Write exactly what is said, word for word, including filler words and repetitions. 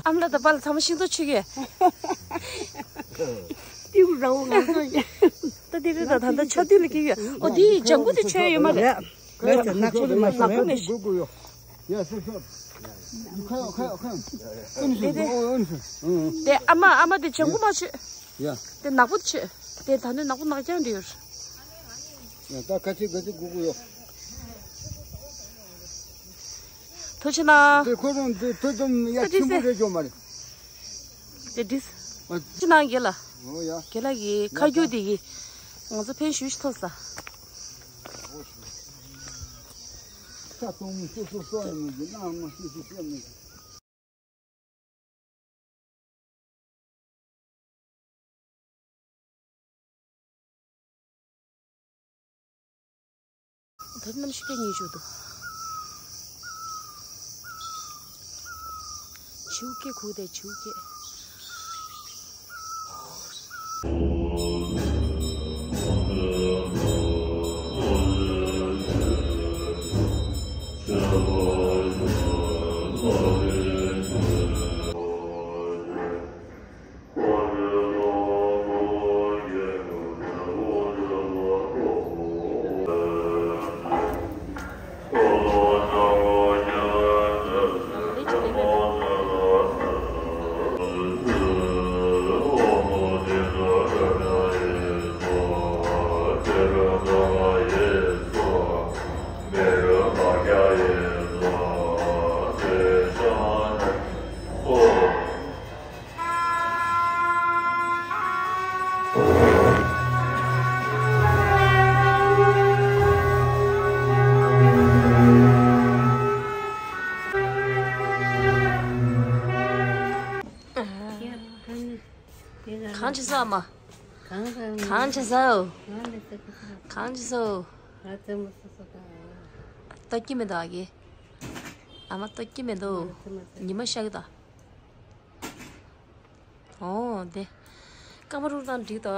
ཨ་མ་ལགས་དང་པཱ་ལགས་ཚང་མ་ཤིང་ཏོག་མཆོད་ཀྱི་ཡོད། ཏིའུ་ར་བོ་ང་ཚོ་ཡ། ད་དེ་རེད། ད་ད་ད་ཆ་དུས་ལ་སྐྱེས་ཡོད། ཨོ་དེ་ཡི་ལྗང་གུ་དེ་མཆོད་ཡོད་མ་རེད། ལགས་ཀྱི་ནག་པོ་མེད་མ་ནག་པོ་མེད། ཡ་སོ་སོ། ཡ་ཁ་ཡ་ཁ་ཡ་ཁ། ཨུ་ནི་སོ། ཨོ་ཨུ་ནི་སོ། ཨུ། དེ་ཨ་མ་ཨ་མ་དེ་ལྗང་གུ་མ་མཆོད། ཡ། དེ་ནག་པོ་མཆོད། དེ་ད་ནི་ནག་པོ་ནག་རྐྱང་རེད་ཡོད། ཡ་ད་ག་ཚོད་ག་ཚོད་དགོས་ཀྱི་ཡོད། ཐུགས་རྗེ་གནང་། དེ་ཁོ་རང་དེ་ཐུགས་དམ་ཡ་ཆེན་པོ་རེད་ཅོ་མ་རེད། དེ་འདྲིས། ཨ། ཅི་གནང་རྒན་ལགས། ཨོ་ཡ། རྒན་ལགས་ཀྱི་ཁ་རྒྱུག་དེ་གིས་ང་ཚོ་ཕན་ཞུ་ཞིག་ཐོབ་ས། ཁ་གཏོང་མི་སོ་སོ་སོ་ནས་མི་འདུག་གནང་མ་ཤེས་ཤེས་བཤད་མི་འདུག་བོད་རྣམ་ཤེས་སྐད་ཉན་བཅུག་འདུག་བྱིའུ་སྐད་ཁུག་དེ་བྱིའུ་སྐད། གང་བྱེད་སོ་ཨ་མ། གང་ཟ། གང་བྱེད་སོ། གང་ལས་ཟ་གི་ཟ། གང་བྱེད་སོ། ང་རྩེད་མོ་རྩེ་སོ་དང་། ལྟོ་སྐྱིད་མི་འདུག་ཨ་གི། ཨ་མ་ལྟོ་སྐྱིད་མི་འདུག་ང་རྩེད་མོ་རྩེ། ཉི་མ་ཤར་གི་འདུག་ཨོ་དེ། སྐར་མ་རུབ་དང་འགྲིག་འདུག